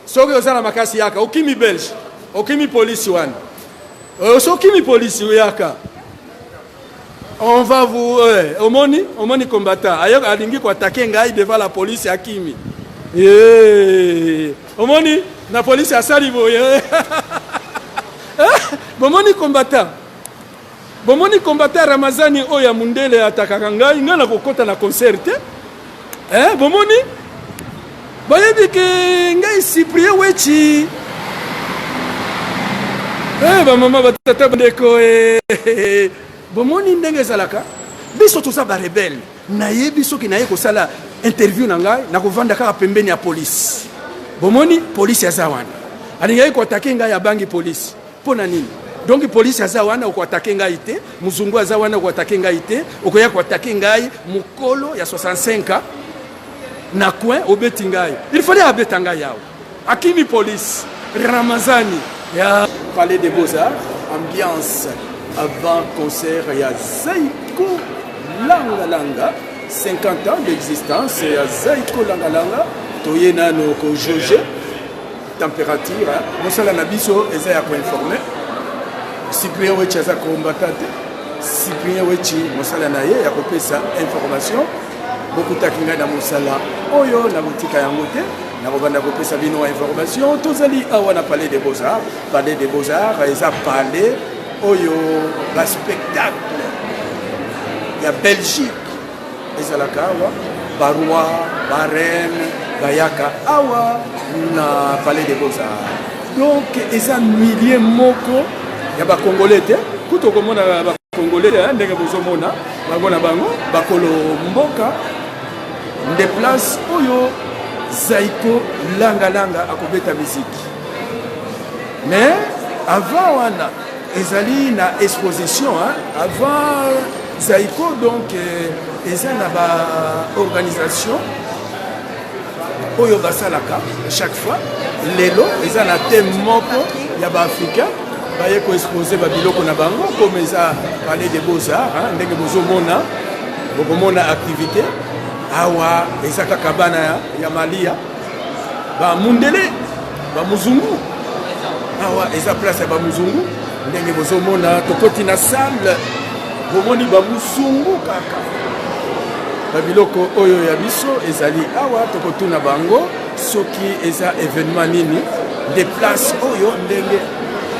Soki oza na makasi yaka, okimi belge, okimi polisi wana. Euh, soki okimi polisi oyaka. On va vous eh, omoni omoni combattant ayo alingi ko attaquer ngai devant la police akimi. Eh, omoni na police asali boye. Eh, bomoni combattant. Bomoni combattant Ramazani oyo ya mundele atakaka ngai, ngai nakokota na concert te. Eh, bomoni? Bayebi ke ngai Cyprien Wechi. Eh, ba mama ba tata bandeko eh. Bomoni ndenge ezalaka? Biso toza ba rebelle. Nayebi soki naye kosala interview na ngai, nakovanda kaka pembeni ya police. Bomoni police aza wana. Alingaki koatake ngai abangi police. Mpo na nini? Donc police aza wana oko attaquer ngai te, muzungu aza wana oko attaquer ngai te, okoya ko attaquer ngai mukolo ya 65 ans na coin obeti ngai. Il fallait abeta ngai awa. Akimi police Ramazani ya Palais des Beaux-Arts, ambiance avant concert ya Zaiko Langa Langa 50 ans d'existence ya Zaiko Langa Langa toye nano ko jauger temperature mosala na biso eza ya koinforme cyprien wechi aza combattant te cyprien wechi mosala na ye ya kopesa information bokutaki ngai na mosala oyo nakotika yango te nakobanda kopesa bino information tozali awa na palais de beaux-arts palais de beaux-arts eza palais oyo baspectacle ya belgique Ezalaka awa ba roi, ba reine bayaka awa na palais de beaux-arts. Donc eza milieu moko ya ba congolais te, kutu okomona ba congolais te ndenge bozomona bango na bango bakolo mboka nde place oyo Zaiko Langa Langa akobeta miziki. Mais avant wana ezali na exposition hein, avant Zaiko donc eh, eza na ba organisation oyo basalaka chaque fois lelo eza na thème moko ya baafricain baye koexpose babiloko na bango comme eza palais de beaux-arts hein, ndenge bozomona bokomona activité awa eza kaka bana ya, ya malia ba mundele ba muzungu awa eza place ya ba muzungu ndenge bozomona tokoti na salle bomoni ba muzungu kaka babiloko oyo ya biso ezali awa tokotuna bango soki eza evenement nini nde place oyo ndenge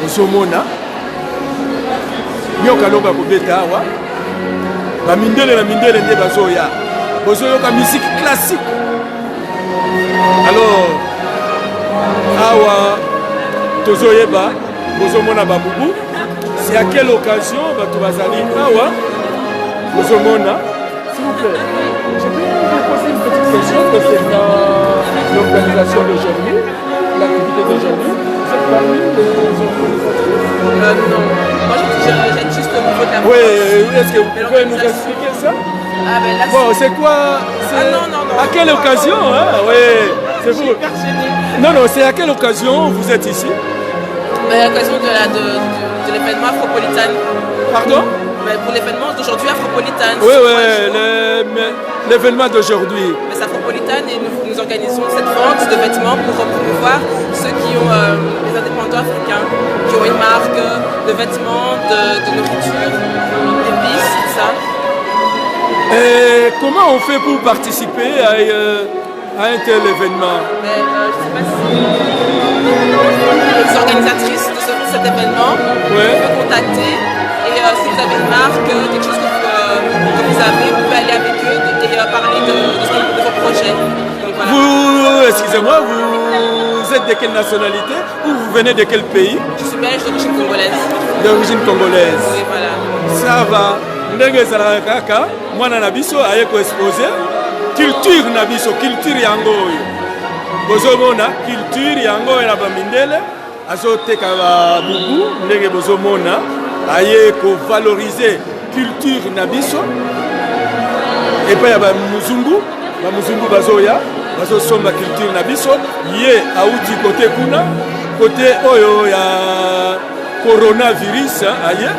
ozomona nyoka longo akobeta awa bamindele na mindele nde bazoya bozoyoka musique classique alors awa tozoyeba bozomona babubu c'est à quelle occasion bato bazali awa bozomona. S'il vous plaît, je peux vous poser une petite question concernant l'organisation d'aujourd'hui, l'activité d'aujourd'hui. Vous êtes parmi les organisatrices euh, Non, moi j'aide juste au niveau de la Oui, est-ce que vous pouvez nous expliquer ça ah, ben là, Bon, c'est quoi ah, non, non, non. À quelle occasion hein Oui, c'est vous. Non, non, c'est à quelle occasion vous êtes ici ben, À l'occasion de, la, de, de, de l'événement Afropolitan. Pardon ben, Pour l'événement d'aujourd'hui, Afropolitan. Oui, oui, l'événement d'aujourd'hui. C'est Afropolitan et nous, nous organisons cette vente de vêtements pour promouvoir ceux qui ont, euh, les indépendants africains, qui ont une marque de vêtements, de, de nourriture, d'épices, tout ça. Et comment on fait pour participer à, euh, à un tel événement Mais, euh, Je ne sais pas si les organisatrices de ce, cet événement ouais. peuvent contacter. Et euh, si vous avez une marque, quelque chose que vous, euh, que vous avez, vous pouvez aller avec eux et euh, parler de, de, ce, de vos projets. Donc, voilà. Vous, excusez-moi, vous êtes de quelle nationalité ou vous venez de quel pays Je suis belge d'origine congolaise. D'origine congolaise. Oui, voilà. Ça va. ndenge ezalaka kaka mwana na biso aye koexpose culture na biso culture yango oyo bozomona culture yango oyo na bamindele azoteka babubu ndenge bozomona aye kovalorize culture na biso epai ya bamuzungu bamuzungu bazoya bazosomba culture na biso ye auti kote kuna kote oyo ya coronavirus aye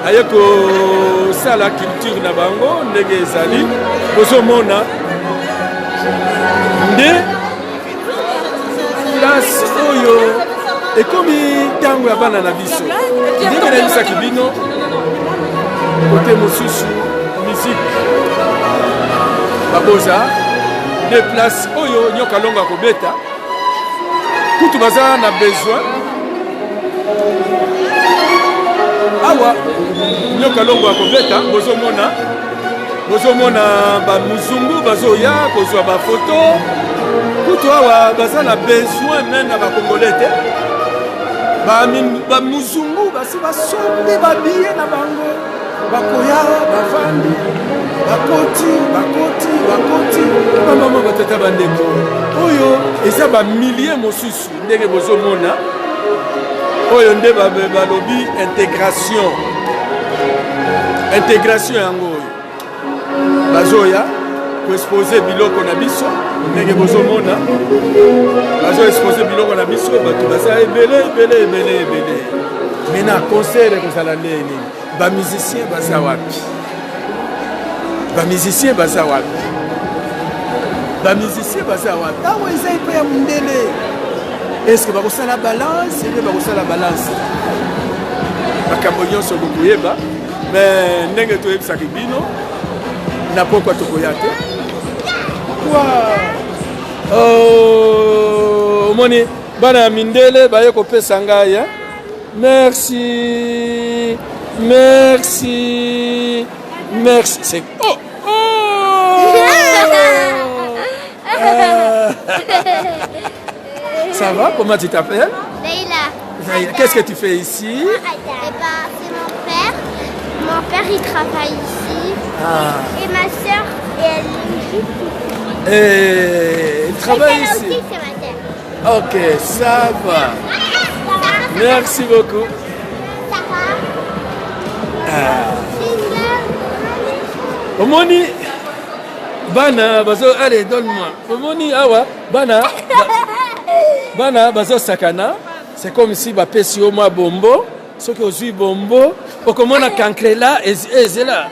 aye kosala culture na bango ndenge ezali bozomona nde Place oyo ekomi ntango ya bana na biso. Ndenge nayebisaki bino, kote mosusu musique baboza nde place oyo Nyoka Longo akobeta. Kutu baza na besoin awa Nyoka Longo akobeta. Bozomona, bozomona bamuzungu bazoya kozwa bafoto. Kutu awa baza na besoin même na bakongolais te. Bamuzungu basi basombi babiye na bango, bakoya, bavandi, bakoti, bakoti, bakoti. Bamama, batata, bandeko, oyo eza bamilie mosusu. Ndenge bozomona, oyo nde balobi intégration. Intégration yango oyo bazoya koexposer biloko na biso. Ndenge bozomona, bazoexposer biloko na biso. Bato baza ebele, ebele, ebele, ebele. Mais na concert ekozala ndenge nini? Bamusicien baza wapi? Bamusicien baza wapi? Bamusicien baza wapi? Awa eza epai ya mondele. Est-ce bakosala balance? Ebe bakosala balance. Makambo nyonso bokoyeba. Mais ndenge toyebisaki bino, na pokwa tokoya te. Wa omoni bana ya mindele baye kopesa ngai, eh? Merci, merci, merci. C'est oh, oh! Ça va? Comment tu t'appelles? Leïla. Leïla. Qu'est-ce que tu fais ici? Eh ben, c'est mon père. Mon père, il travaille ici. Ah. Et ma soeur, elle est juste ici. Et il travaille Et celle-là ici? Aussi, c'est ma sœur. Ok, ça va. Merci beaucoup. Sarah. Ah. Omoni bana bazo, allez, donne-moi. Omoni awa bana bana bazosakana. C'est comme si bapesi yo mwa bombo. Soki ozwi bombo, okomona cancrela ezela,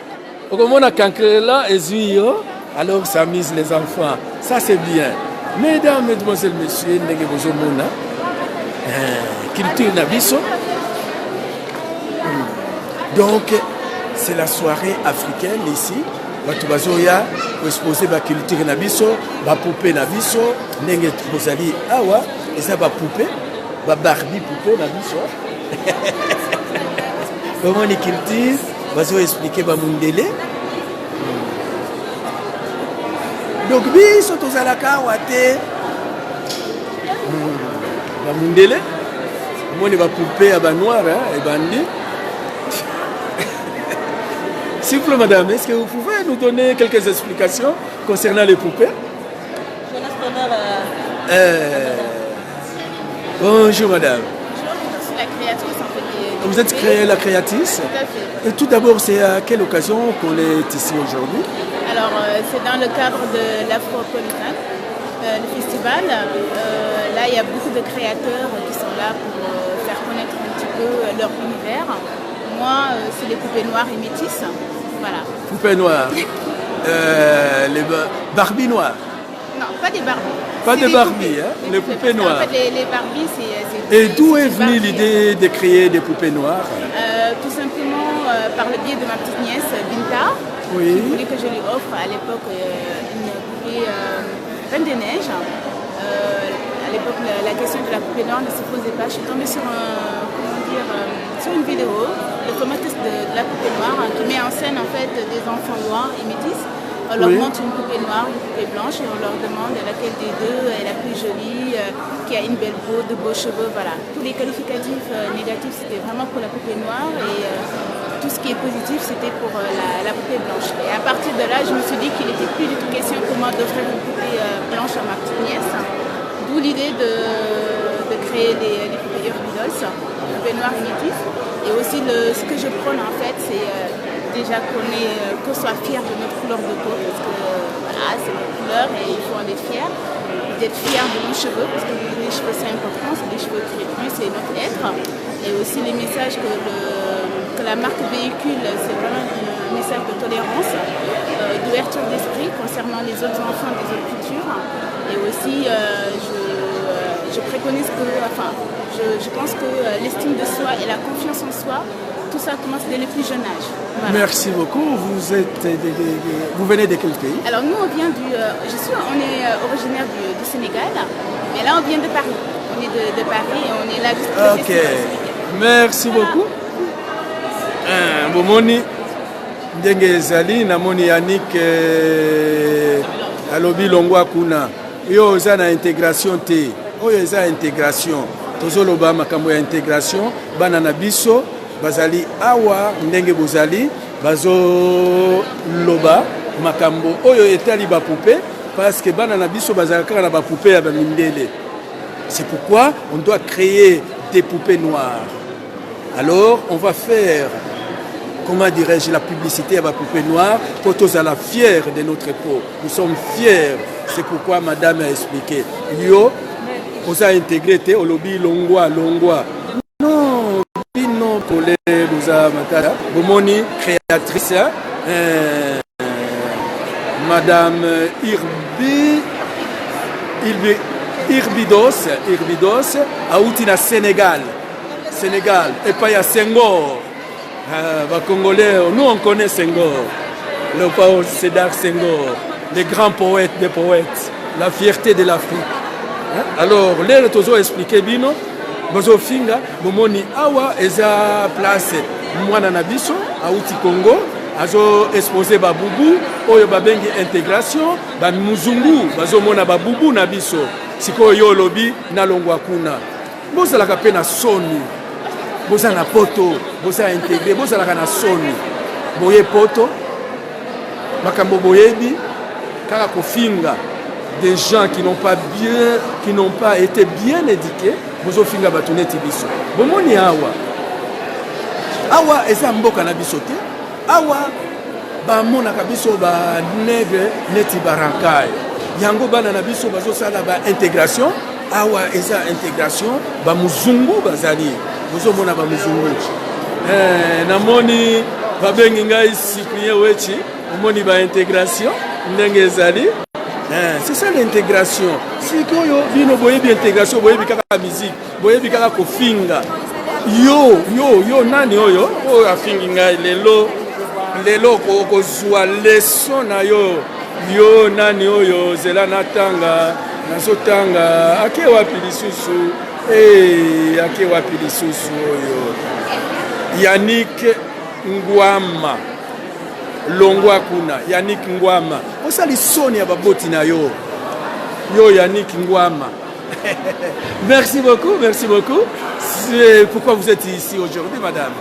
okomona cancrela ezwi yo. Alors ça amuse les enfants, ça c'est bien. Mesdames, mesdemoiselles, messieurs, ndenge bozomona, culture na biso. Donc c'est la soirée africaine ici. Bato bazoya koexposer baculture na biso, bapoupée na biso. Ndenge bozali awa, eza bapoupée, baBarbie, poupée na biso. Bomoni culture, bazoexpliquer bamundele. Donc biso tozalaka awa te. Bamundele, omoni bapoupée ya banoir ebandi. S'il vous plaît, madame, est-ce que vous pouvez nous donner quelques explications concernant les poupées? Je laisse l'honneur à Bonjour, madame. Bonjour, je suis la créatrice en fait des Vous êtes poupées. Créée, la créatrice? Tout à fait. Et tout d'abord, c'est à quelle occasion qu'on est ici aujourd'hui? Alors, c'est dans le cadre de l'Afropolitan, le festival. Là, il y a beaucoup de créateurs qui sont là pour faire connaître un petit peu leur univers. Moi, c'est les poupées noires et métisses. Voilà. Poupées noires. Les Barbie noires. Non, pas des Barbies. Pas C'est de des Barbie, poupées. hein, Des les poupées Parce qu'en noires. fait, les Barbies, c'est Et d'où c'est est des venue Barbies. L'idée de créer des poupées noires? Tout simplement par le biais de ma petite nièce Binta, qui voulait que je lui offre à l'époque une poupée Reine des Neiges. À l'époque, la question de la poupée noire ne se posait pas. Je suis tombée sur un, comment dire, sur une vidéo, le fameux test de la poupée noire, hein, qui met en scène en fait des enfants noirs et métis. On leur montre une poupée noire, une poupée blanche et on leur demande laquelle des deux est la plus jolie, qui a une belle peau, de beaux cheveux, voilà. Tous les qualificatifs négatifs, c'était vraiment pour la poupée noire et tout ce qui est positif, c'était pour la poupée blanche. Et à partir de là, je me suis dit qu'il n'était plus du tout question pour moi d'offrir une poupée blanche à ma petite nièce. D'où l'idée de créer les poupées Urban Dolls, poupées noires et métisses. Et aussi, ce que je prône en fait, c'est déjà qu'on soit fier de notre couleur de peau, parce que voilà, c'est notre couleur et il faut en être fier. D'être fier de nos cheveux, parce que les cheveux c'est important, c'est des cheveux crépus, c'est notre être. Et aussi les messages que la marque véhicule, c'est vraiment un message de tolérance, d'ouverture d'esprit concernant les autres enfants des autres cultures. Et aussi, je Je préconise que, enfin, je, je pense que euh, l'estime de soi et la confiance en soi, tout ça commence dès le plus jeune âge. Voilà. Merci beaucoup. Vous êtes de, de, de, vous venez de quel pays Alors nous, on vient du, euh, je suis, on est euh, originaire du, du, Sénégal, mais là, on vient de Paris. On est de, Paris et on est là juste pour Ok. Merci voilà. beaucoup. Hein, bomoni ndenge ezali namoni Yannick eh, alobi longwa kuna yo oza na intégration te oyo eza intégration tozoloba makambo ya intégration bana na biso bazali awa ndenge bozali bazoloba makambo oyo etali bapoupées parce que bana na biso bazalaka kaka na bapoupées ya bamindele. C'est pourquoi on doit créer des poupées noires. Alors on va faire, comment dirais-je, la publicité ya bapoupée noire po tozala fiers de notre peau. Nous sommes fiers. C'est pourquoi madame a expliqué. Yo oza intégré te, olobi longwa longwa. Non, bino kole boza matata. Bomoni créatrice, madame Irbi Irbi Irbidos Irbidos auti na Sénégal. Sénégal epai ya Senghor. Bacongolais, nous, on connaît Senghor, Léopold Sédar Senghor, les grands poètes des poètes, la fierté de l'Afrique, hein? Alors lelo tozo expliquer bino, bozofinga. Bomoni awa eza place mwana na biso auti Congo azo exposer babubu oyo babengi intégration. Bamuzungu bazomona babubu na biso. Sikoyo yo olobi nalongwa kuna. Bozalaka mpe na soni. Boza na poto, boza intégré, bozalaka na soni. Boye poto, makambo boyebi kaka kofinga des gens qui n'ont pas bien qui n'ont pas été bien éduqués. Bozofinga bato neti biso. Bomoni awa, awa eza mboka na biso te. Awa bamonaka biso banègre neti barankaille. Yango bana na biso bazosala baintégration. Awa eza intégration, bamuzungu bazali, bozomona bamuzungu. Namoni babengi ngai Cyprien Wechi. Omoni baintégration ndenge ezali. C'est ça l'intégration. Sikoyo bino boyebi intégration, boyebi kaka musique, boyebi kaka kofinga. Yo yo yo, nani oyo oyo afingi ngai lelo? Lelo okozwa leçon na yo. Yo nani oyo? Zela, natanga, nazotanga. Ake wapi lisusu? Hey, ake wapi lisusu oyo? Yannick Ngwama, longwa kuna. Yannick Ngwama, osali soni ya baboti na yo. Yo Yannick Ngwama, merci beaucoup, merci beaucoup. Pourquoi vous êtes ici aujourd'hui, madame?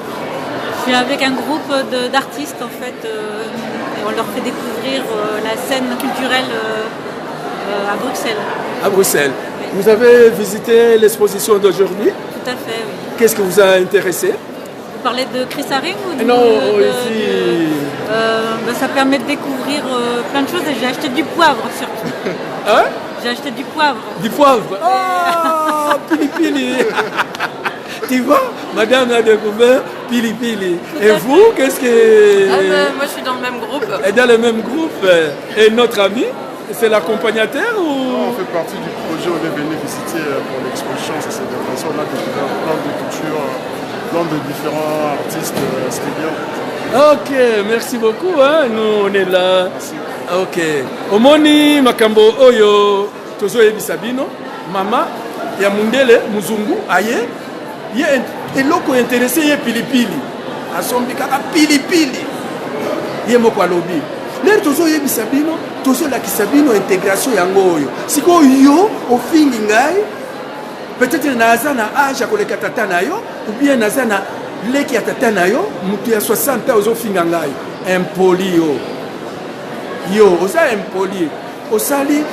Je suis avec un groupe d'artistes en fait, et on leur fait découvrir la scène culturelle à Bruxelles. À Bruxelles. Oui. Vous avez visité l'exposition d'aujourd'hui? Tout à fait, oui. Qu'est-ce qui vous a intéressé? Vous parlez de Chris Haring ou de, Non, ici. Ben, ça permet de découvrir plein de choses et j'ai acheté du poivre surtout. Hein? J'ai acheté du poivre. Du poivre. Ah, pili pili. Tu vois, madame a découvert pili pili. Et vous, qu'est-ce que? Ah ben, moi, je suis dans le même groupe. Et dans le même groupe. Et notre ami, c'est l'accompagnateur ou? On fait partie du projet, on est venu visiter pour l'exposition, ça s'est bien passé, on a découvert plein de cultures, plein de différents artistes, c'était bien. Ok, merci beaucoup. Hein? Nous, on est là. Merci. Ok. Omoni makambo oyo tozoyebisa bino, mama ya mundele muzungu aye ye, eloko intéressé ye pilipili, asombi kaka pilipili. Ye moko alobi ndenge tozoyebisa bino, tozolakisa bino intégration yango oyo. Sikoyo yo ofingi ngai, peut-être naza na âge ya koleka tata na yo ou bien naza na leki ya tata na yo. Moto ya 60 ans ozofinga ngai, impoli. Yo yo oza impoli, osali.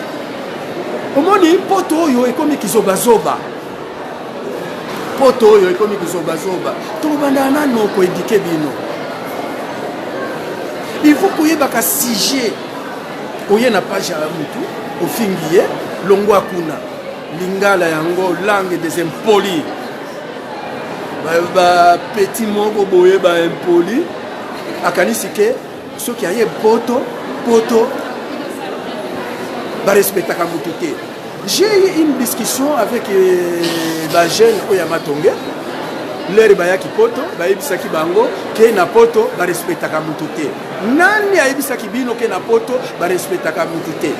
Omoni poto oyo ekomi kizobazoba, poto oyo ekomi kizobazoba. Tokobanda nano koéduquer bino. Il faut koyebaka sujet. Oye na page ya mutu, ofingi ye, longwa kuna. Lingala yango langue des impolis, bapetits moko boye baimpoli. Akanisi ke soki aye poto, poto barespectaka motu te. J'ai eu une discussion avec euh, ba jeune oyo ya Matonge. Lere bayaki poto, bayebisaki bango ke na poto ba respectaka mutu te. Nani ayebisaki bino ke na poto ba respectaka mutu te?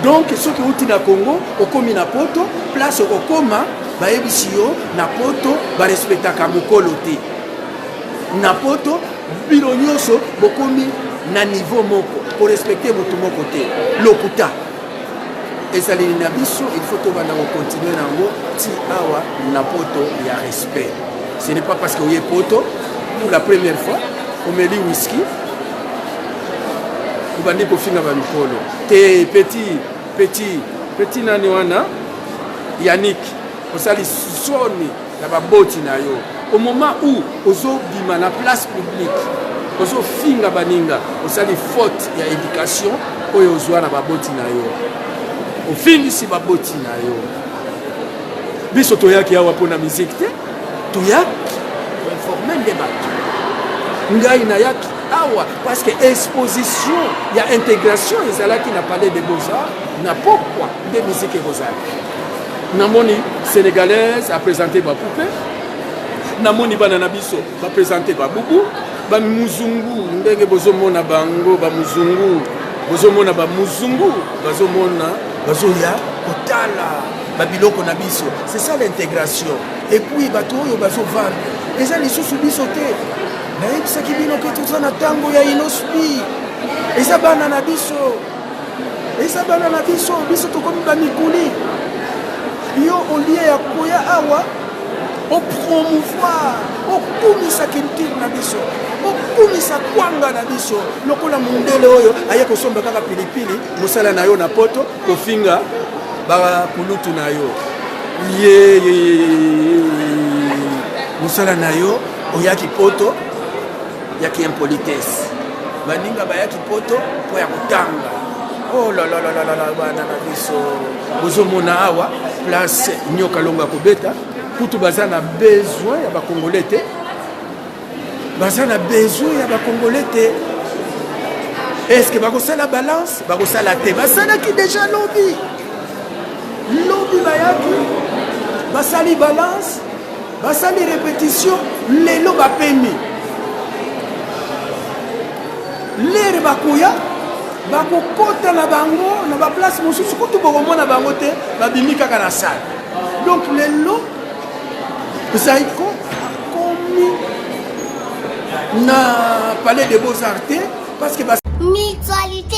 Donc soki outi na Congo okomi na poto, place okokoma bayebisi yo na poto ba respectaka mokolo te. Na poto bino nyonso bokomi na niveau moko, ko respecter mutu moko te. Lokuta. Ezaleli na biso il faut tobanda ko continuer na yango ti awa na poto ya respect. Ce n'est pas parce que oye poto pour la première fois omeli whisky obandi kofinga ba mikolo te. Petit petit petit nani wana Yannick, osali soni na baboti na yo au moment où ozobima na place publique ozofinga baninga, osali faute ya éducation oyo ozwa na baboti na yo, ofingisi baboti na yo. Biso toyaki awa mpo na musique te, toyaki koinforme nde bato. Ngai nayaki awa parce que exposition ya intégration ezalaki na palais des beaux-arts na pokwa nde musique ekozala. Namoni Sénégalaise a présenté ba poupée, namoni bana na biso ba présenter ba bubu, ba muzungu ndenge bozomona bango, ba muzungu bozomona, ba muzungu bazomona, bazoya kotala ba biloko na biso. C'est ça l'intégration. Et puis bato oyo bazovendre eza lisusu biso te. Nayebisaki bino ke toza na ntango ya inospi, eza bana na biso, eza bana na biso, biso tokomi bamikuli. Yo olie ya koya awa opromouvoir, okumisa culture na biso, okumisa kwanga na biso, lokola mondele oyo aye kosomba kaka pilipili. Mosala na yo na poto kofinga bakulutu na yo, ye mosala na yo oyaki poto yaki impolitesse. Baninga bayaki poto mpo ya kotanga. Oh la la la la la, bana na biso bozomona awa place Nyoka Longo akobeta kutu, baza na besoin ya bakongolais te, baza na besoin ya bakongolais te. Est-ce que bakosala balance? Bakosala te. Basalaki deja lobi, lobi bayaki basali balance, basali répétition, lelo bapemi. Lere bakoya bakokota na bango na baplace mosusu, kutu bokomona bango te, babimi kaka na salle. Donc lelo Zaiko akomi na palais de beaux-arts te parce que Mutualité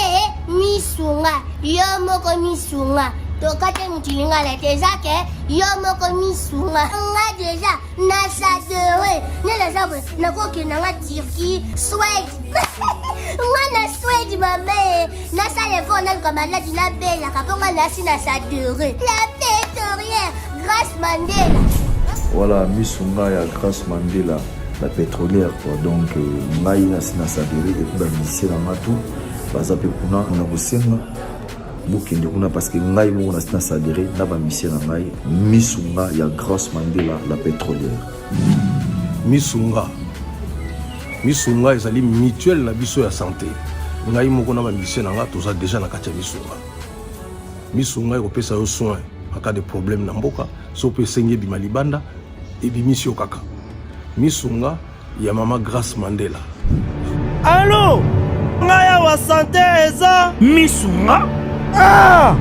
misunga yo moko, misunga tokate mutu lingala te, eza ke yo moko misunga. Nga deja na sadere nde naza boye, nakokende nga Turquie, Swede. Nga na Swede mame, nasala effort, naluka maladi nabelaka mpo nga nasi na sadere la pétrolière Grâce Mandela. Voilà, misunga ya Grâce Mandela la pétrolière quoi. Donc euh, ngai nasi na sadere et puis bamusicien na nga tout baza mpe kuna na kosenga bokende kuna parce que ngai moko nasi na sadere na bamusicien na ngai, misunga ya Grâce Mandela la pétrolière. Misunga, misunga ezali mutuelle na biso ya santé. Ngai moko na bamusicien na nga toza déjà na kati ya misunga. Misunga ekopesa yo soin en cas de problème na mboka, so mpe esengi ebima libanda, ebimisi yo kaka. Misunga ya mama Grace Mandela. Alo, ngai awa sante eza misunga. Ah!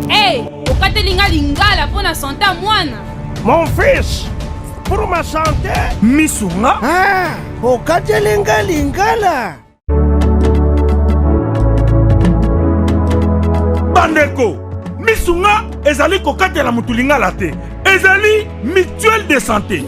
Hey, okateli nga lingala mpo na sante ya mwana. Mon fils, pour ma santé. Misunga. Ah, okateli nga lingala. Bandeko, misunga ezali kokatela motu lingala te, ezali mutuelle de santé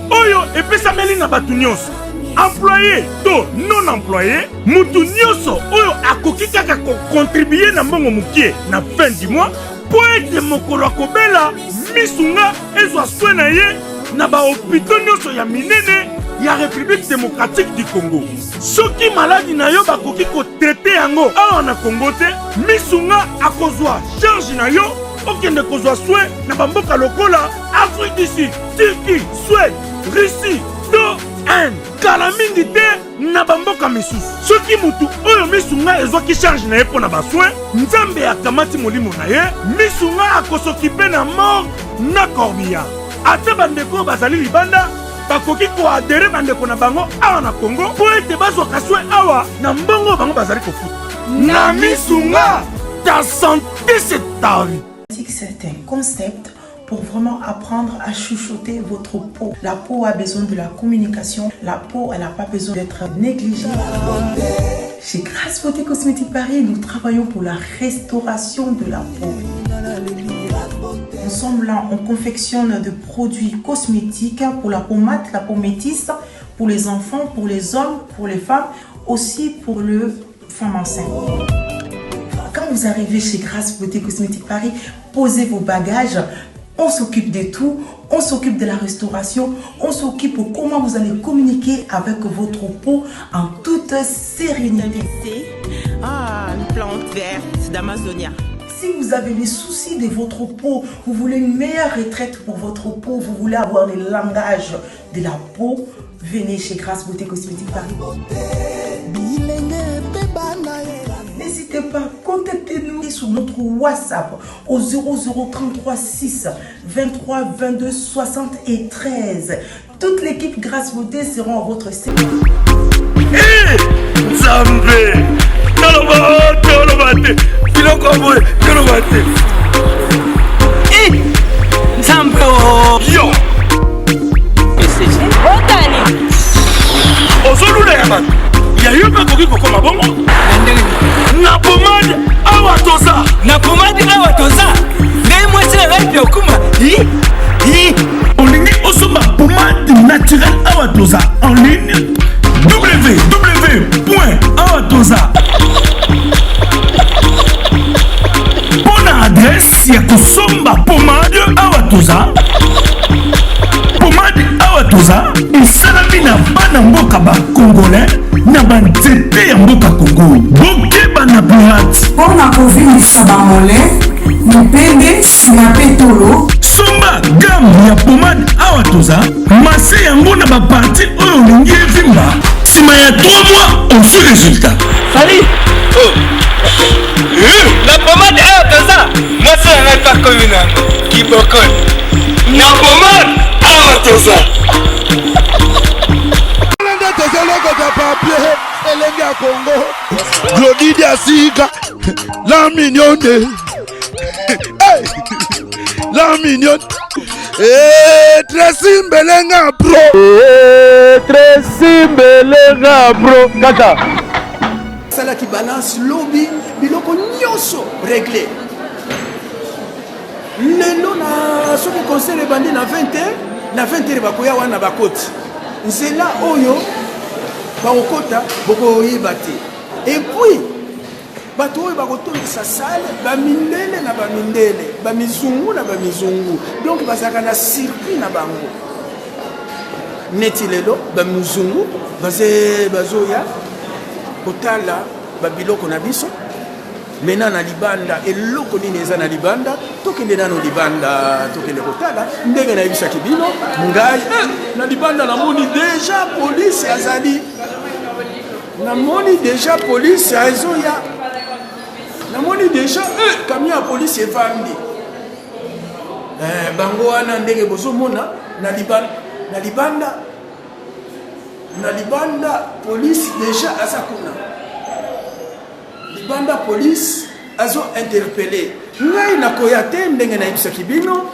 oyo epesameli na bato nyonso, employé to non employé, motu nyonso oyo akoki kaka kokontribue na mbongo mokie na fin du mois mpo ete mokolo akobela misunga ezwa soin na ye na bahopito nyonso ya minene ya République démocratique du Congo. Soki maladi na yo bakoki kotraite yango awa na Congo te, misunga akozwa charge na yo okende kozwa soin na bamboka lokola Afrique du Sud, Turquie, Suède, Russie to Inde. Kala mingi te. Na bamboka misusu, soki mutu oyo misunga ezwaki charge na ye mpo na basoin, Nzambe akamati molimo na ye, misunga akosokipe na morgue na corbillard. Ata bandeko oyo bazali libanda bakoki koadere bandeko na bango awa na Congo mpo ete bazwaka soin awa na mbongo oyo bango bazali kofuta. Na misunga, ta sante c'est ta vie. C'est un concept pour vraiment apprendre à chuchoter votre peau. La peau a besoin de la communication. La peau, elle n'a pas besoin d'être négligée. Chez Grâce Beauté Cosmétique Paris, nous travaillons pour la restauration de la peau. Nous sommes là, on confectionne de produits cosmétiques pour la peau mate, la peau métisse, pour les enfants, pour les hommes, pour les femmes, aussi pour le femmes enceintes. Quand vous arrivez chez Grâce Beauté Cosmétique Paris, posez vos bagages, on s'occupe de tout, on s'occupe de la restauration, on s'occupe de comment vous allez communiquer avec votre peau en toute sérénité. Ah, une plante verte d'Amazonia. Si vous avez les soucis de votre peau, vous voulez une meilleure retraite pour votre peau, vous voulez avoir le langage de la peau, venez chez Grâce Beauté Cosmétique Paris. N'hésitez pas, contactez-nous sur notre WhatsApp au 0033 6 23 22 73. Toute l'équipe Grâce Beauté sera en votre service. Eh, Nzambe toloba toloba te biloko boye toloba te eh, Nzambe oh. yo otani ozolula ya bato ya yo mpe akoki kokoma bongo na pomade awa toza na pomade awa toza ngai mwasi na ngai mpe okuma olingi osomba pomade naturelle awa toza en ligne www awa toza mpo na adresse ya kosomba pomade awa toza pomade awa toza esalami na bana mboka bacongolais na banzete ya mboka kongo bokeba na pirate mpo na kovimbisa bamole mipende nsima mpe tolo somba gamme ya pomade awa toza mase yango na baparti oyo olingi evimba nsima ya 3 mois ozwi résultat sali oh. Eh, na pomade awa toza mwasi na ngai mpe akomi na kibokoli na pomade awa toza nde tozolokota papier elenge ya kongo glodi diasika la mignonne hey! la mignonne hey, Tracy Mbelenga bro hey, Tracy Mbelenga bro kaka asalaki balance lobi biloko nyonso regle lelo na soki concert ebandi na 20 heures na 20 heures bakoya wana bakoti nzela oyo bakokota bokoyeba te epuis bato oyo bakotondisa sale bamindele na bamindele bamizungu na bamizungu donc bazalaka na circuit na bango neti lelo bamizungu bazoya kotala babiloko na biso Mena na libanda eloko nini eza na libanda tokende nano libanda tokende kotala ndenge nayebisaki bino ngai eh, na libanda namoni deja polisi azali namoni deja polisi azoya namoni deja eh, camion ya polisi evandi eh, bango wana ndenge bozomona na libanda na libanda na libanda polisi deja aza kuna Libanda police azo interpelle ngai nakoya te ndenge nayebisaki bino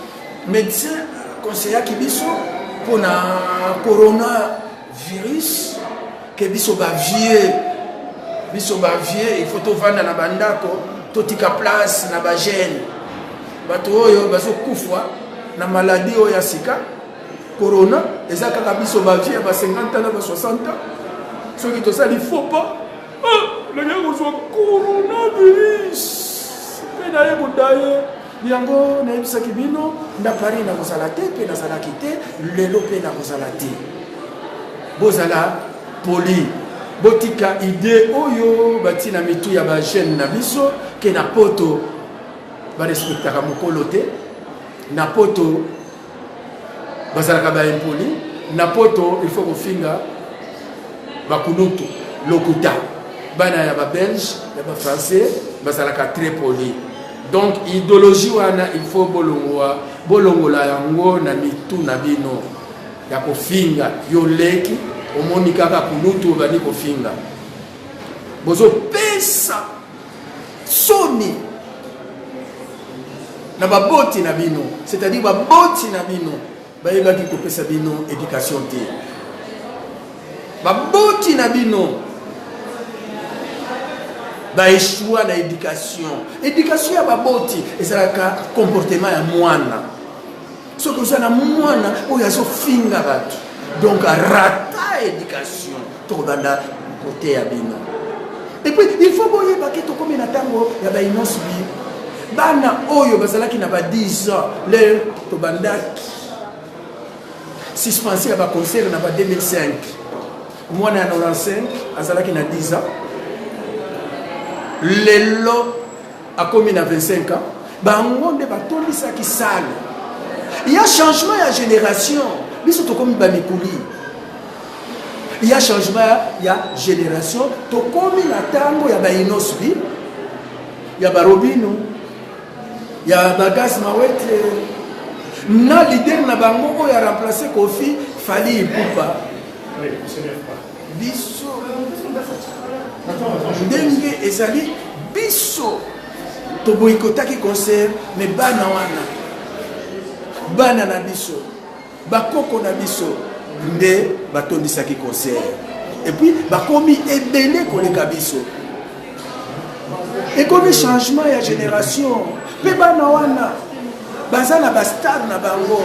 medecin conseillaki biso mpona corona virus ke biso bavieux biso bavieux il faut tovanda na bandako totika place na bagene bato oyo bazokufa na maladi oyo ya sika corona eza kaka biso bavieux ya ba 50 ans na ba 60 ans soki tosali faux pas Ah, nalingi kozwa coronavirus mpe naye kodaye yango nayebisaki bino na paris nakozala te mpe nazalaki te lelo mpe nakozala te bozala poli botika ide oyo bati na mitu ya bajeune na biso ke na poto barespektaka mokolo te na poto bazalaka ba impoli na poto il faut kofinga. Bakulutu lokuta. Bana ya ba belge ya ba français bazalaka très poli. Donc idéologie wana il faut bolongola bolongola yango na mitu na bino ya kofinga yo leki omoni kaka kulutu obandi kofinga bozopesa soni na baboti na bino c'est-à-dire baboti na bino Bayebaki kopesa bino education te. Baboti na bino ba echoua na education. Education ya baboti ezalaka comportement ya mwana. Soki oza na mwana oyo azofinga bato, donc arata education, tokobanda koteya bino. Et puis il faut boyeba ke tokomi na ntango ya ba innoss'B. Bana oyo bazalaki na ba 10 ans le tobandaki suspension ya ba concert na ba 2005 mwana ya 95 azalaki na 10 ans lelo akomi na 25 ans bango nde batondisaki sale ya changement ya génération biso tokomi bamikuli ya changement ya génération tokomi na ntango ya bainosbi ya barobino ya bagas mawete na leader na bango oyo aremplace kofi fali ipupa biso ndenge ezali biso toboyikotaki concert me bana wana bana na biso Bakoko na biso nde batondisaki concert et puis bakomi ebele koleka biso. Ekomi changement ya generation mpe bana wana baza na bastar na bango.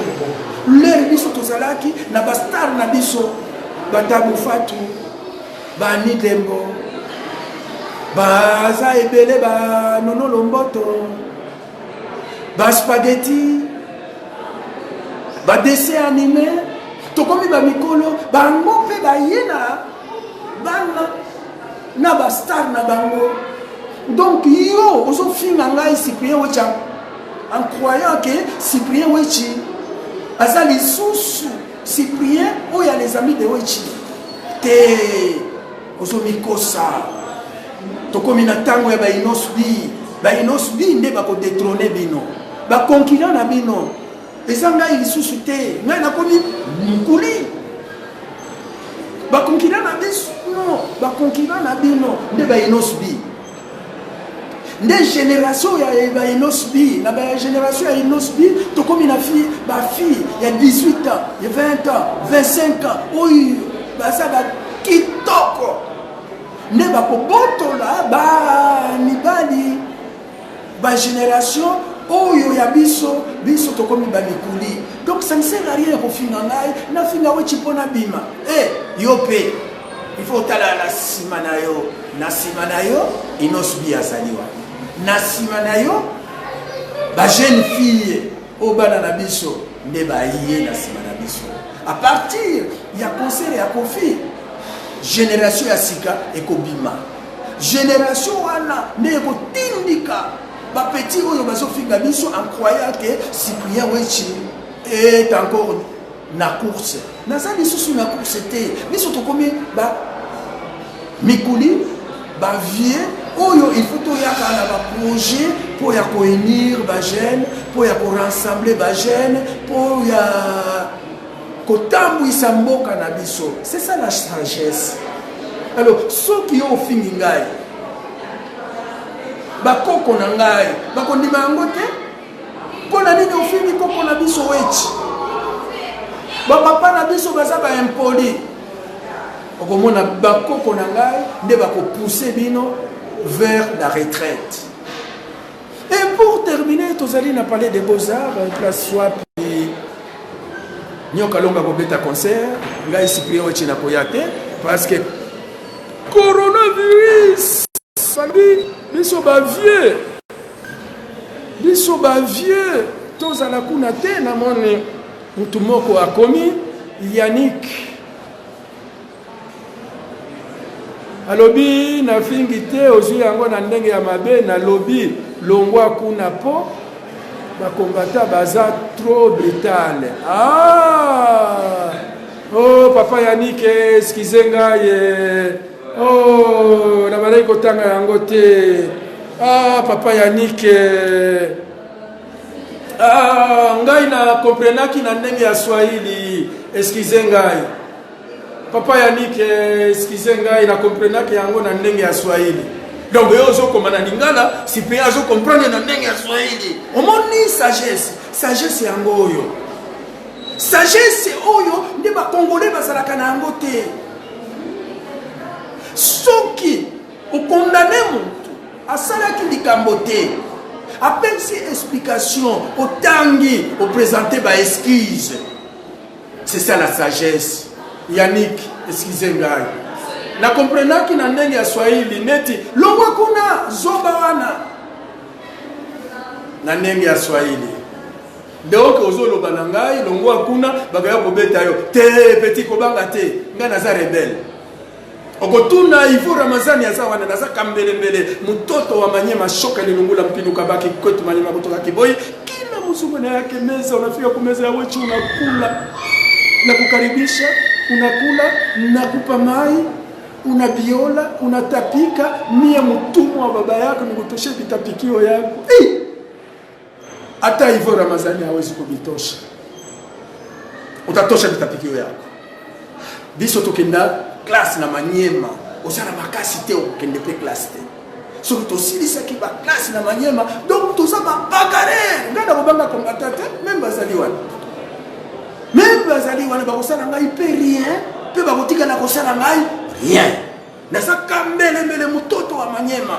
Lere biso tozalaki na bastar na biso batabu fatu bani dembo baza ebele ba nono lomboto ba spaghetti ba dessin anime tokomi ba mikolo bango mpe baye na bana na ba star na bango donc yo ozofinga ngai cyprien wecha en croyant que cyprien wechi aza lisusu cyprien oyo ya les amis de wechi te Ozomikosa. Tokomi na tango ya ba Innoss'B. Ba Innoss'B nde bako detrôner bino. Ba concurrents na bino. Eza ngai lisusu te. Ngai nakomi mukuli. Ba concurrents na biso, non, ba concurrents na bino nde ba Innoss'B. Nde génération ya ba Innoss'B, na ba génération ya Innoss'B, tokomi na fille, ba fille ya 18 ans, ya 20 ans, 25 ans, oyo baza ba kitoko nde bakobotola ba mibali ba génération oyo ya biso biso tokomi ba mikuli. Donc ça ne sert à rien ya kofinga ngai, nafinga wetchi mpo nabima. Eh, yo mpe Il faut otala na sima na yo, na sima na yo Innoss'B azali wana, na sima na yo ba jeune fille oyo bana na biso nde baye na sima na biso. À partir ya concert ya Koffi, génération ya sika ekobima. Génération wana nde ekotindika ba petit oyo bazofinga biso en croyant que Cyprien Wetchi est encore na course. Naza lisusu na course te. Biso tokomi ba mikuli, ba vieux oyo il faut toyaka na ba projet mpo ya kounir ba jeune, mpo ya korassembler ba jeune, mpo ya kotambwisa mboka na biso. C'est ça la sagesse. Alors soki yo ofingi ngai, bakoko na ngai bakondima yango te. Mpo na nini ofingi koko na biso Wetchi? Ba papa na biso baza ba impoli. Okomona bakoko na ngai nde bakopousse bino vers la retraite. Et pour terminer, tozali na Palais des Beaux-Arts, place wapi Nyoka Longa kobeta concert, ngai Cyprien Wetchi nakoya te parce que coronavirus balobi biso ba vieux biso ba vieux tozala kuna te. Namoni mutu moko akomi Yannick alobi nafingi te, ozwi yango na ndenge ya mabe, nalobi longwa kuna po bakombata baza trop brutal. Ah! Oh papa Yannick, excusez ngai. Eh. Oh, nabandaki kotanga yango te. Ah papa Yannick. Eh. Ah, ngai na comprenaki na ndenge ya Swahili. Excusez ngai. Papa Yannick, eh, excusez ngai na comprenaki yango na ndenge ya Swahili. Donc yo ozokoma na lingala, Cyprien azo comprendre na ndenge ya Swahili. Omoni sagesse, sagesse yango oyo. Sagesse oyo nde ba Congolais bazalaka na yango te. Soki okondane moto asalaki likambo te, apesi explication, otangi, opresente ba excuse. C'est ça la sagesse. Yannick, excusez ngai. Na comprenaki na ndenge ya Swahili neti longwa kuna zoba wana. Na ndenge ya Swahili. Donc ozoloba na ngai longwa kuna bakaya kobeta yo. Te petit kobanga te. Ngai naza rebelle. Okotuna Ivo Ramazani aza wana naza kambelembele mutoto wa Manyema shoka lilungula mpinuka baki kwetu Manyema kutoka Kiboi kila mzungu na yake meza unafika kumeza ya wechi unakula na kukaribisha unakula nakupa mai unabiola unatapika mie mtumwa wa baba yako nikutoshe vitapikio yako hey! Hata hivyo Ramazani hawezi kubitosha, utatosha vitapikio yako. Biso tokenda classe na Manyema, oza na makasi te, okokende mpe classe te. Soki tosilisaki ba classe na Manyema, donc toza ba bagarre. Ngai nakobanga combattant te, meme bazali wana, meme bazali wana bakosala ngai mpe rien, mpe bakotikala kosala ngai rien. Naza kambelembele mutoto wa Manyema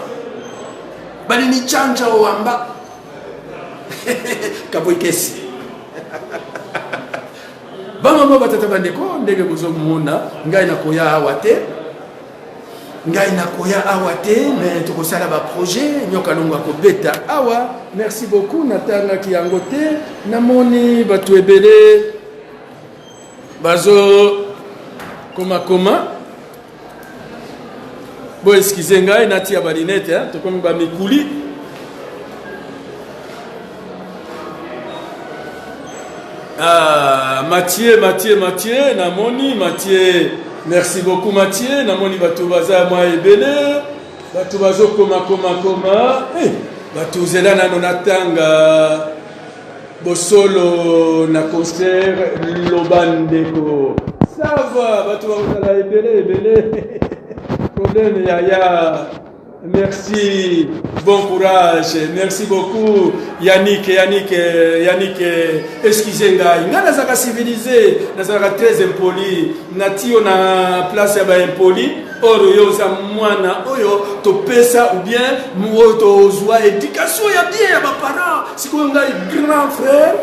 balinichanja owamba kabwekesi bamama batata bandeko ndenge bozomona ngai nakoya awa te ngai nakoya awa te me tokosala baprojet nyoka longo akobeta awa merci beaucoup natangaki yango te namoni bato ebele bazo komakoma bo excuse ngai natia ba lunette hein, tokomi ba mikuli ah, Mathieu Mathieu Mathieu namoni Mathieu merci beaucoup Mathieu namoni bato baza mwa ebele bato bazokoma koma koma eh, bato zela nano natanga Bosolo na concert loba ndeko. Ça va, bato bakozala ebele ebele. Problème yaya. Merci, bon courage. Merci beaucoup Yannick, Yannick, Yannick. Excusez ngai. Ngai nazalaka civilisé, nazalaka très impoli. Nati yo na place ya ba impoli. Or yo oza mwana oyo topesa ou bien oyo tozwa éducation ya bien ya baparent. Sikoyo ngai grand frère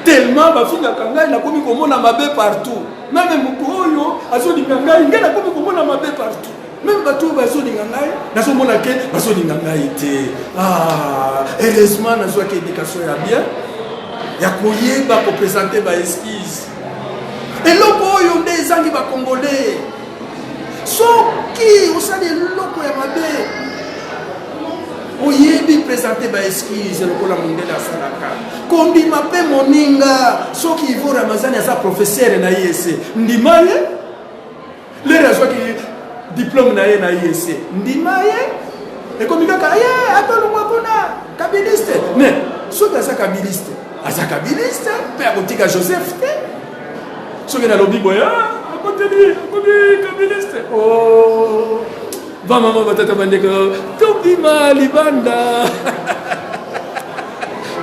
tellement bafingaka ngai nakomi komona mabe partout. Meme moto oyo azolinga ngai, ngai nakomi komona mabe partout. Meme bato oyo bazolinga ngai nazomona ke bazolinga ngai te. Ah, heureusement nazwaki éducation ya bien ya koyeba kopresente ba excuse. Eloko oyo nde ezangi ba congolais. Soki osali eloko ya mabe, oyebi presente ba excuse lokola mondele asalaka. Kondima mpe moninga. Soki Ivo Ramazani aza professeur na IEC, ndima ye. Lere azwaki diplome na ye na IEC, ndima ye. Ekomi kaka ye atolongwa kuna kabiliste. Mais soki aza kabiliste, aza kabiliste mpe akotika Joseph te. Soki nalobi boye ah, akoteli akomi kabiliste. Oh, bamama batata bandeko tobima libanda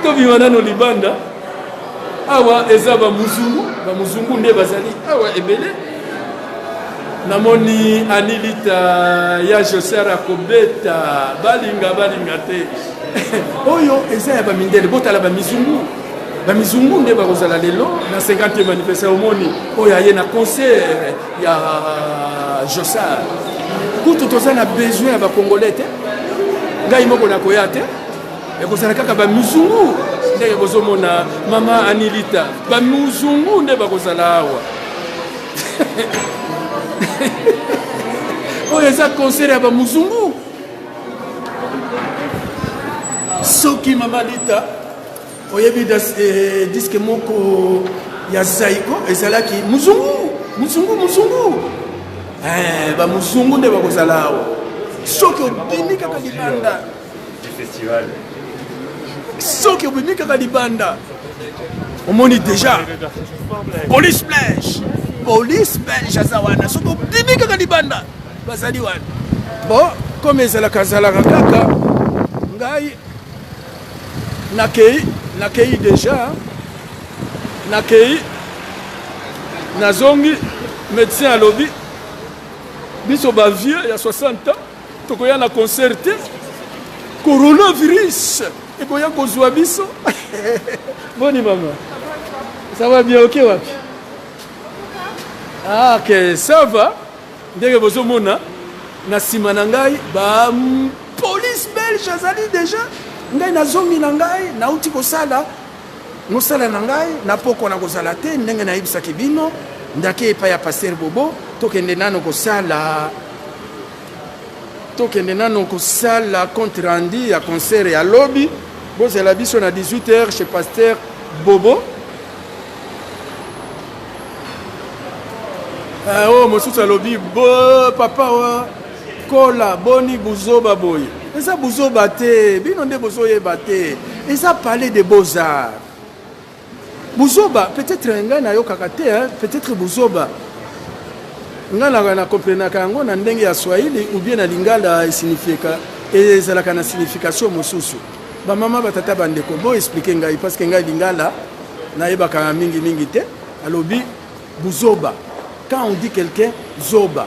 tobima nano libanda awa eza bamuzungu bamuzungu nde bazali awa ebele namoni anilita ya joser akobeta balinga balinga te oyo eza ya bamindele botala bamizungu bamizungu nde bakozala lelo na 50e anniversaire omoni oyo aye na concert ya josar kutu toza na besoin ya bacongolais te ngai moko nakoya te ekozala kaka bamizungu ndenge bozomona mama anilita bamizungu nde bakozala awa oyo eza concert ya bamuzungu soki mama lita oyebi eh, diske moko. ya Zaiko ezalaki muzungu muzungu muzungu eh, ba muzungu nde bakozala awa soki obimi kaka libanda festival soki obimi kaka libanda omoni deja police belge police belge aza wana soki obimi kaka libanda bazali wana bon comme ezalaka zalaka kaka ngai nakei nakei deja nakei nazongi médecin alobi biso bavieux ya 60 ans tokoya na concert te coronavirus ekoya kozwa biso boni mama ça va bien oke wapi ah, ok ça va ndenge bozomona na nsima na ngai ba police belge azali deja ngai nazongi na ngai nauti kosala mosala na ngai na pokwa na kozala te ndenge nayebisaki bino ndake epai ya paster bobo tokende nano kosala tokende nano kosala compte rendu ya concert ya lobi bozela biso na 18 heures chez pasteur bobo Eh, oyo mosusu alobi bo papa wa kola boni buzoba boye eza buzoba te bino nde bozoyeba te eza palais de beaux arts buzoba peut-être ngai nayokaka te hein? peut-être buzoba ngai na, na comprenaka yango na ndenge ya swahili ou bien na lingala esignifieka ezalaka na signification mosusu bamama batata bandeko bo explike ngai parce que ngai lingala nayebaka mingi mingi te alobi buzoba quand on dit quelqu'un zoba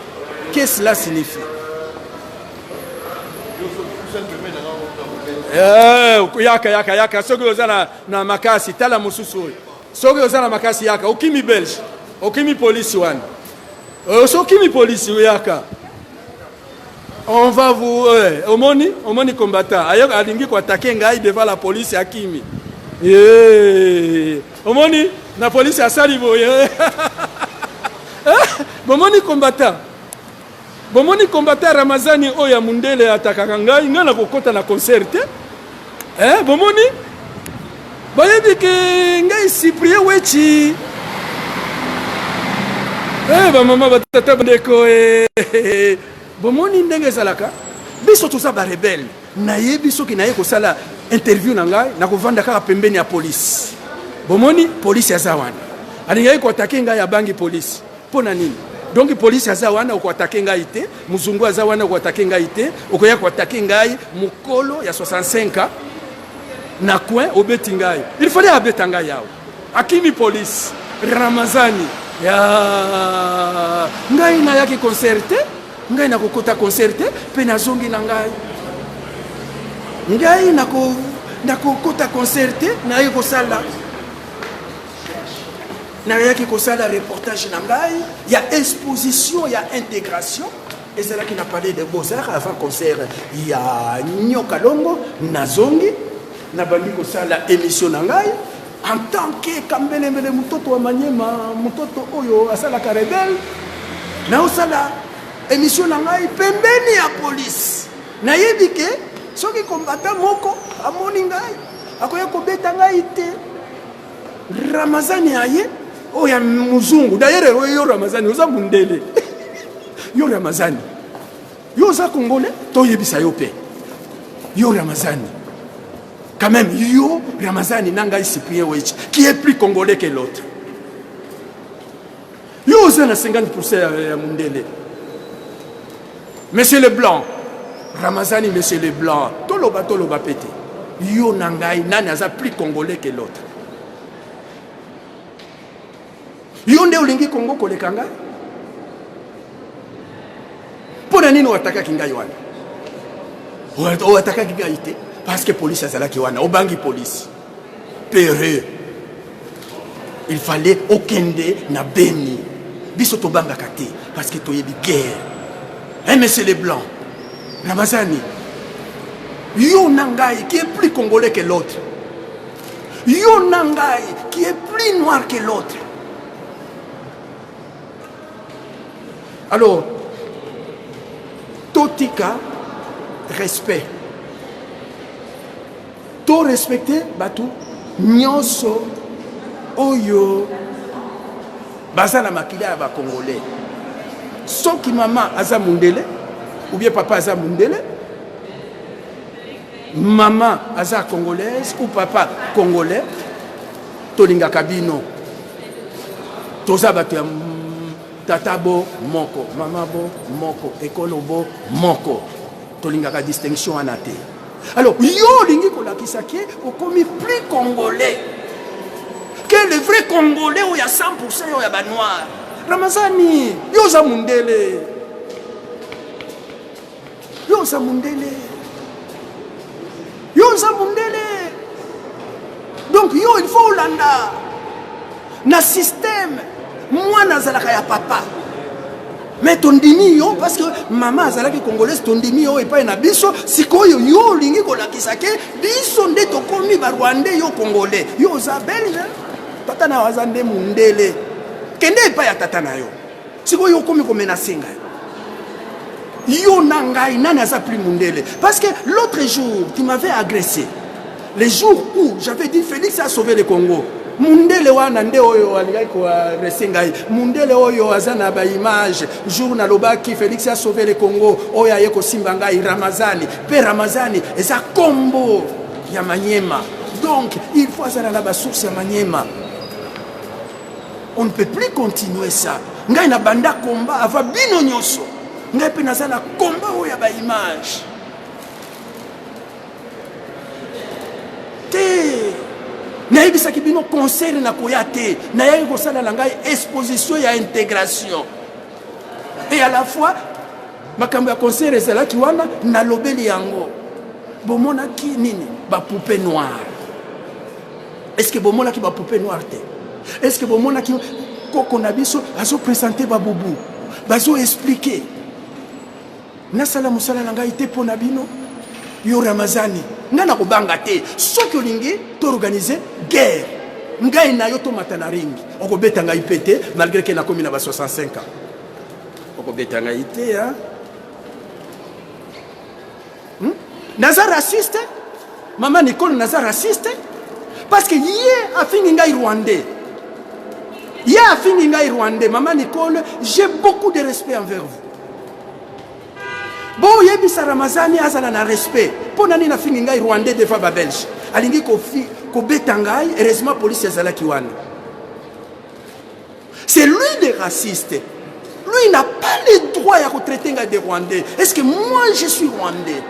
qu'est-ce cela signifie eh, yaka yaka yaka soki oza na, na makasi tala mosusu oyo soki oza na makasi yaka okimi belge okimi polisi wana eh, soki okimi polisi yaka on va vous eh, omoni omoni combattant ayo alingi ko attaquer ngai devant la police akimi eh, omoni na police asali boye eh, bomoni combattant bomoni combattant ramazani oyo ya mundele atakaka ngai ngai nakokota na concert te eh, bomoni bayebi ke ngai cyprien wechi eh, bamama batata bandeko eh, bomoni ndenge ezalaka biso toza barebele nayebi soki naye kosala interview na ngai nakovanda kaka pembeni ya polisi bomoni polisi aza wana alingaki koatake ngai abangi polisi Mpo na nini? Donc police aza wana oko attaquer ngai te, muzungu aza wana oko attaquer ngai te, okoya ko attaquer ngai mukolo ya 65 ans na coin obeti ngai. Il fallait abeta ngai awa. Akimi police Ramazani ya ngai nayaki concert te, ngai nakokota concert te mpe nazongi na ngai. Ngai nako nakokota concert te, nayaki kosala Nayaki kosala reportage na ngai ya exposition ya integration ezalaki na palais de beaux-arts avant concert ya Nyoka Longo. Nazongi nabandi kosala émission na ngai en tant que kambelembele mototo wa Manyema, mototo oyo asalaka rebelle. Naosala émission na ngai pembeni ya police. Nayebi ke soki combattant moko amoni ngai akoya kobeta ngai te. Ramazani aye oyo ya muzungu d'ailleurs oyo yo Ramazani oza mundele yo Ramazani yo oza congolais toyebisa yo mpe yo Ramazani quand même yo Ramazani na ngai Cyprien Wetchi qui est plus congolais que l'autre yo oza na 50% ya, ya mundele monsieur le blanc Ramazani monsieur le blanc toloba toloba pe te yo na ngai nani aza plus congolais que l'autre yo nde olingi congo koleka ngai mpo na nini oatakaki ngai wana oatakaki ngai te parce que polisi azalaki wana obangi polisi peureux il fallait okende na beni biso tobangaka te parce que toyebi guerre hein, monsieur le blanc ramazani yo na ngai qui est plus congolais que l'autre yo na ngai qui est plus noir que l'autre alors totika respect To respecter batu nyonso oyo. Baza na makila ya ba congolais. Soki mama aza mundele ou bien papa aza mundele, mama aza congolaise ou papa congolais, tolingaka bino. Toza bato ya tata bo moko, mama bo moko, ekolo bo moko. Tolingaka distinction wana te. Alors yo olingi kolakisa ke okomi plus congolais que le vrai congolais oyo ya 100% oyo ya ba noir. Ramazani, yo oza mundele. Yo oza mundele. Yo oza mundele. Donc yo il faut olanda na système mwana azalaka ya papa. Mais tondimi yo parce que mama azalaki congolaise, tondimi yo epai na biso. Sikoyo yo olingi kolakisa ke biso nde tokomi ba rwandais, yo congolais, yo oza belge, tata na yo aza nde mundele, kende epai ya tata na yo. Sikoyo okomi komenase ngai, yo na ngai nani aza plus mundele? Parce que l'autre jour tu m'avais agressé, le jour où j'avais dit Félix a sauvé le Congo. Mundele wana nde oyo alingaki koagrese ngai, mundele oyo aza na baimage jour nalobaki Félix a sauvé le Congo, oyo aye kosimba ngai Ramazani. Mpe Ramazani eza kombo ya Manyema, donc il faut azala na basource ya Manyema. On ne peut plus continuer ça. Ngai na banda combat avant bino nyonso. Ngai mpe naza na combat oyo ya baimage te. Nayebisaki bino concert nakoya te, nayaki kosala na ngai exposition ya intégration et à la fois makambo ya concert ezalaki wana, nalobeli yango. Bomonaki nini? Bapoupée noire. Est-ce que bomonaki bapoupée noire te? Est-ce que bomonaki koko na biso azopresente babubu, bazo explique? Nasala mosala na ngai te mpo na bino. Yo Ramazani, ngai nakobanga te. Soki olingi toorganize guerre, ngai na yo tomata na ring, okobeta ngai mpe te, malgré ke nakomi na ba 65 ans, okobeta ngai te hein? Hmm? Naza raciste mama Nicole, naza raciste parce que ye afingi ngai rwandais, ye afingi ngai rwandais. Mama Nicole, j'ai beaucoup de respect envers vous. Boyebisa Ramazani azala na respect. Mpo na nini afingi ngai rwandais devant babelge? Alingi kobeta ngai, heureusement police azalaki wana. C'est lui le raciste. Lui n'a pas le droit à retraiter des Rwandais. Est-ce que moi je suis Rwandais?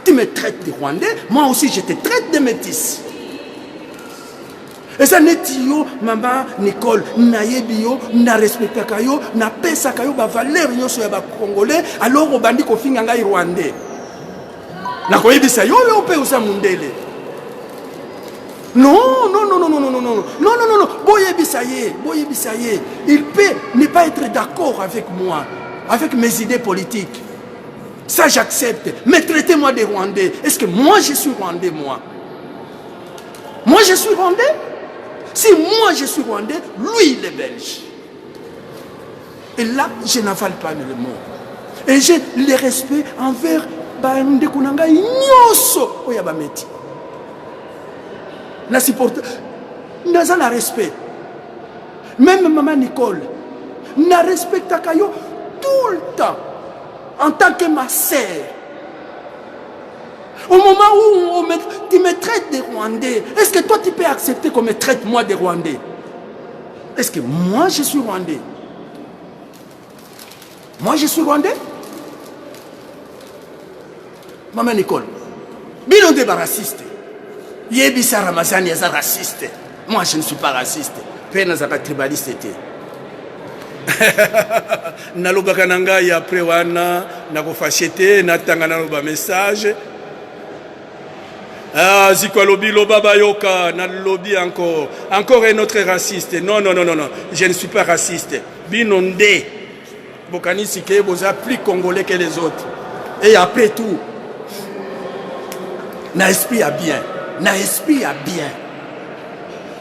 Tu me traites de Rwandais, moi aussi je te traite de métis. Eza neti yo mama Nicole, nayebi yo, na respectaka yo, napesaka yo bavaleur nyonso ya bacongolais, alors obandi kofinga ngai rwandais. Nakoyebisa yo, yo mpe oza mundele. Non, non, non, non, non, non, non, non, non, non, non, non. Boyebisa ye, boyebisa ye. Il peut ne pas être d'accord avec moi, avec mes idées politiques. Ça, j'accepte. Mais traitez-moi de Rwandais. Est-ce que moi, je suis Rwandais, moi? Moi, je suis Rwandais? Si moi, je suis Rwandais, lui, il est belge. Et là, je n'avale pas le mot. Et j'ai le respect envers bandeko na ngai nyonso oyo ya bameti. Na supporte, naza na respect. Même maman Nicole, na respectaka yo tout le temps en tant que ma sœur. Au moment où on me, tu me traites de Rwandais, est-ce que toi tu peux accepter qu'on me traite moi de Rwandais? Est-ce que moi je suis Rwandais? Moi je suis Rwandais? Maman Nicole, bino nde ba raciste. Yebisa Ramazani aza raciste. Moi je ne suis pas raciste. Pe nazalaka tribaliste te. Nalobaka na ngai après wana nakofashe te, natanga naloba message. Ah, Ziko alobi loba bayoka, nalobi encore. Encore un autre raciste. Non, non, non, non, non. Je ne suis pas raciste. Bino nde bokanisi ke boza plus congolais que les autres. Et après tout, na esprit ya bien, na esprit ya bien.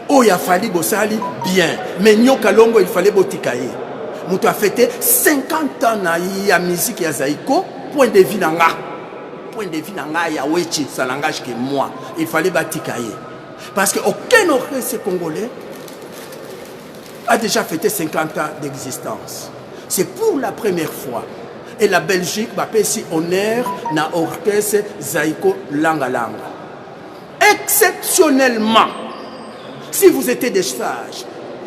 Oyo afali bosali bien, mais Nyoka Longo il fallait botika ye. Moto a fêté 50 ans na ya musique ya Zaiko, point de vue na nga. Point de vue na nga ya Wechi, ça n'engage que moi. Il fallait batika ye. Parce que aucun orchestre congolais. a déjà fêté 50 ans d'existence. C'est pour la première fois. Et la Belgique bapesi honneur na orchestre Zaiko Langa Langa. Exceptionnellement, si vous étiez des sages,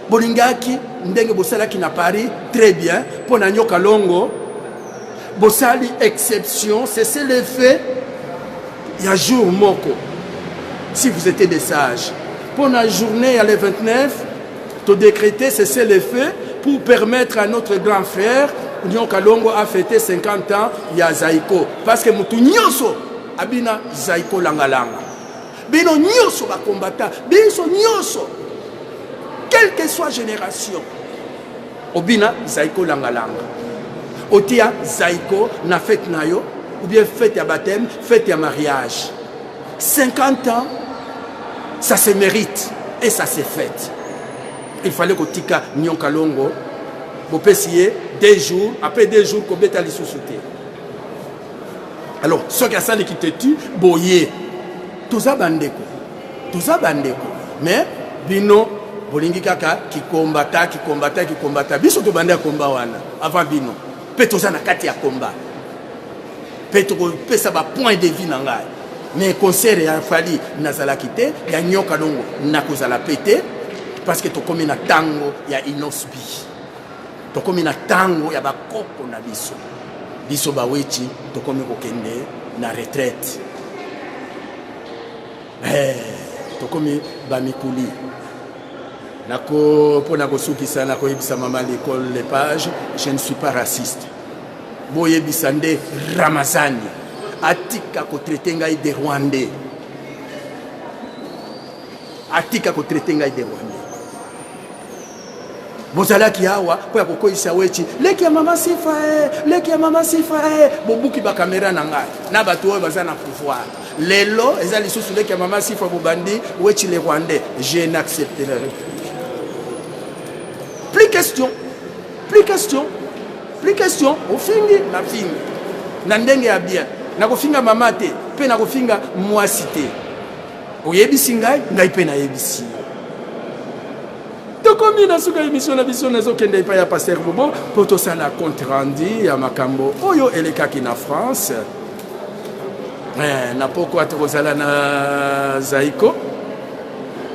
bolingaki ndenge bosalaki na Paris, très bien, mpo na Nyoka Longo, bosali exception, c'est le fait ya jour moko. Si vous étiez des sages, mpo na journée ya le 29, to décréter cessez le feu pour permettre à notre grand frère Nyoka Longo a fêté 50 ans ya Zaiko parce que mutu nyonso abina Zaiko langa langa bino nyonso ba combattant biso nyonso quelle que soit génération obina Zaiko langa langa otia Zaiko na fête na yo ou bien fête ya baptême fête ya mariage 50 ans ça se mérite et ça se fête il fallait kotika Nyoka Longo bopesi ye deux jours après deux jours kobeta lisusu te alors soki asaliki tetu boye toza bandeko toza bandeko mais bino bolingi kaka kikombata kikombata kikombata biso tobandi ya komba wana avant bino mpe toza na kati ya komba mpe tokopesa ba point de vue na ngai mais concert ya Fally nazalaki te ya Nyoka Longo nakozala pe te parce que tokomi na tango ya Innoss'B tokomi na tango ya bakoko na biso biso baweti tokomi kokende na retraite eh, tokomi bamikuli nako mpo na kosukisa nakoyebisa mama l'école lepage je ne suis pas raciste Boyebisa nde Ramazani atika ko traiter ngai de Rwandais. Atika ko traiter ngai de Rwandais. Bozalaki awa mpo ya kokweyisa Wetshi, leki ya mama Sifa eh, leki ya mama Sifa eh. Bobuki ba kamera na ngai na bato oyo baza na pouvoir. Lelo eza lisusu leki ya mama Sifa, bobandi Wetshi le Rwandais. Je n'accepterai plus question, plus question. Plus question ofingi na fingi na ndenge ya bien nakofinga mama te mpe nakofinga mwasi te oyebisi ngai ngai mpe nayebisi yo tokomi na suka emission na biso nazokende epai ya pasteur bobo mpo tosala compte rendu ya makambo oyo elekaki na france eh, na pokwa tokozala na zaiko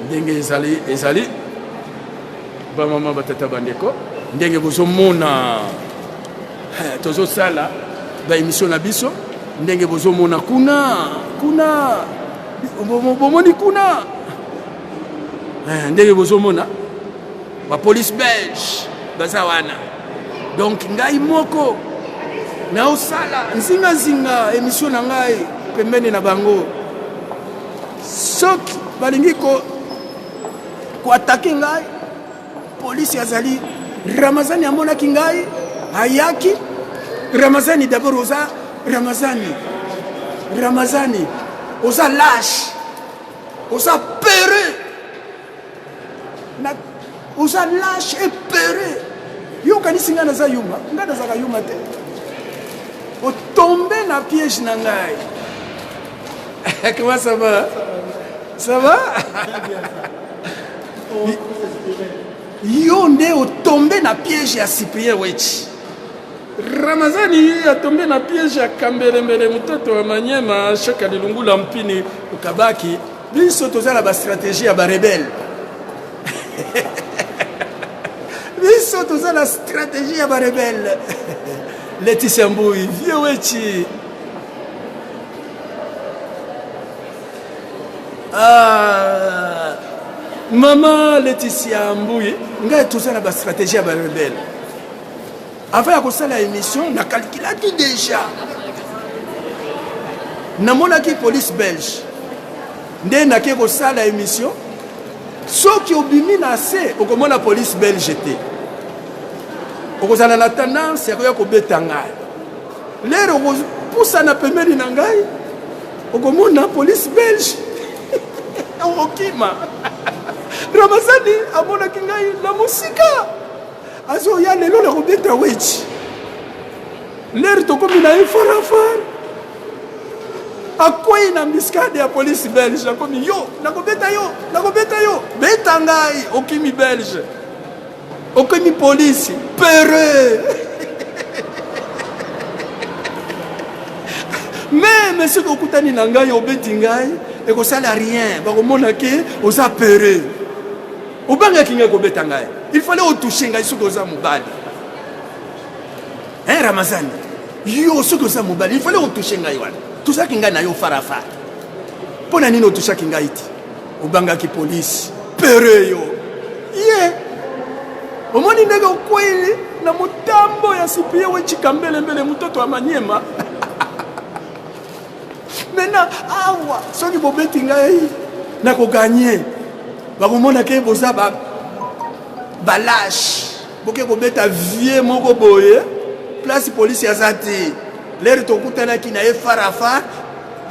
ndenge ezali ezali Ba mama batata bandeko ndenge bozomona eh, tozosala ba emission na biso ndenge bozomona kuna kuna bomoni kuna eh, ndenge bozomona ba police belge baza wana donc ngai moko naosala nzingazinga emission na ngai pembeni na bango soki balingi ko koatake ngai polisi azali ramazani amonaki ngai ayaki ramazani d'abord oza ramazani ramazani oza lâche oza peureux na oza lâche et peureux yo okanisi ngai naza yuma ngai nazalaka yuma te otombe na piège na ngai Comment ça va Ça va Yo nde otombe na piège ya Cyprien Wetchi. Ramazani atombe na piège ya Kambelembele mototo wa Manyema Shaka Lilungula Mpini Okabaki. Biso toza na ba stratégie ya ba rebelle. Biso toza na stratégie ya ba rebelle. Laetitia Mbuyi, vieux Wetchi. Ah, mama Laetitia Mbuyi, ngai toza na ba stratégie ya ba rebelle. Avant ya kosala émission, na calculaki déjà. Namonaki police belge. Nde nake kosala émission. Soki obimi na se, okomona police belge te. Okozala na tendance ya koya kobeta ngai. Lero okopusana pembeni na ngai okomona police belge okokima. Ramazani amonaki ngai na mosika azoya lelo na kobeta wechi. Lere tokomi na ye farafara akwei na miskade ya police belge akomi yo nakobeta yo nakobeta yo beta ngai okimi belge. Okomi polisi peureux. Meme soki okutani na ngai obeti ngai ekosala rien, bakomona ke oza peureux. Obangaki ngai kobeta ngai, il fallait otouche ngai soki oza mobali. Hein Ramazani, yo soki oza mobali il fallait otouche ngai wana. Tozalaki ngai na yo fara fara. Mpo na nini otushaki ngai te? Obangaki polisi peureux yo. Ye omoni ndenge okweli na motambo ya sipie wechika mbelembele mototo ya manyema. Maintenant awa soki bobeti ngai nakoganye, bakomona ke boza ba balashe, boke kobeta vie moko boye place polisi aza te. Lere tokutanaki na ye fara fara,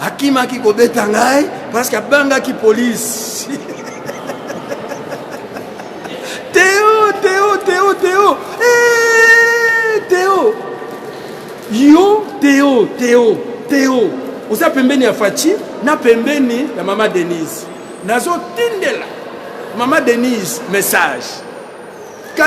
akimaki kobeta ngai parce que abangaki polisi. Teo, Teo, Teo, Teo, hey, Teo, yo Teo, Teo, Teo, oza pembeni ya Fachi na pembeni ya mama Denise. Nazotindela mama Denise message.